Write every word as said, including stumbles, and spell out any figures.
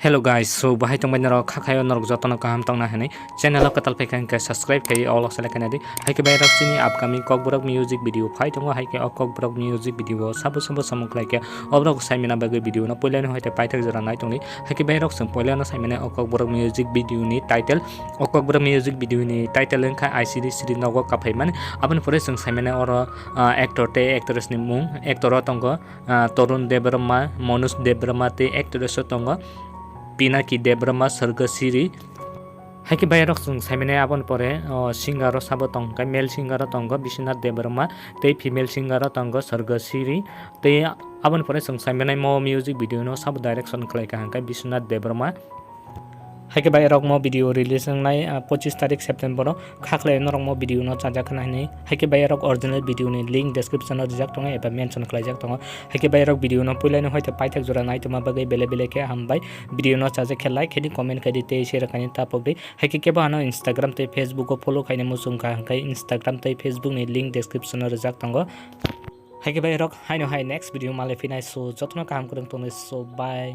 Hello guys, so bahai tongbai norok, kha khayo norok jotono kaham tongna hinwi channel o kwtal phaikha hinkhe subscribe khai o lok select khaina di. Haikhe bai rok chini upcoming Kokborok music video phai tongo, haikhe o Kokborok music video o sabo sabo samung khlaikhe oborok saimina bagwi video no puilani hoite paithak jora nai tongdi. Haikhe bai rok chwng puilano saimane o Kokborok music video ni title, o Kokborok music video ni title wngkha I C D C D nogo kaphaimani. Aboni pore chwng saimane oro, ah, actor tei actress ni mung, actor o tongo, ah, Torun Debbarma, Manoj Debbarma tei actress o tongo Pinaki Debbarma, Sarga Siri. Haikhe bai rok chwng saimane aboni pore, o, singer o sabo tong khe male singer o tongo Biswanath Debbarma tei female singer o tongo Sarga Siri tei aboni pore chwng saimane mo music video no sabo direction khlai kha hinkhe Biswanath Debbarma. Haikhe bai rok mo video release wngnai, ah, pochis tarik September o. Kha khlai norok mo video no chajak khna hinwi. Haikhe bai rok original video ni link description o rijak tongo eba mention khlaijak tongo. Haikhe bai rok video no puilani hoite paithak jora naitoma bagwi bele bele khe hambai. Video no chajak khe like khe di, comment khe di tei share khaini tapok di. Haikhe kebo ano Instagram tei Facebook o follow khaini muchung kha hinkhe Instagram tei Facebook ni link description o rijak tongo. Haikhe bai rok haino hai next video malai phinai, so jotono kaham kwrwng tongdi, so bye.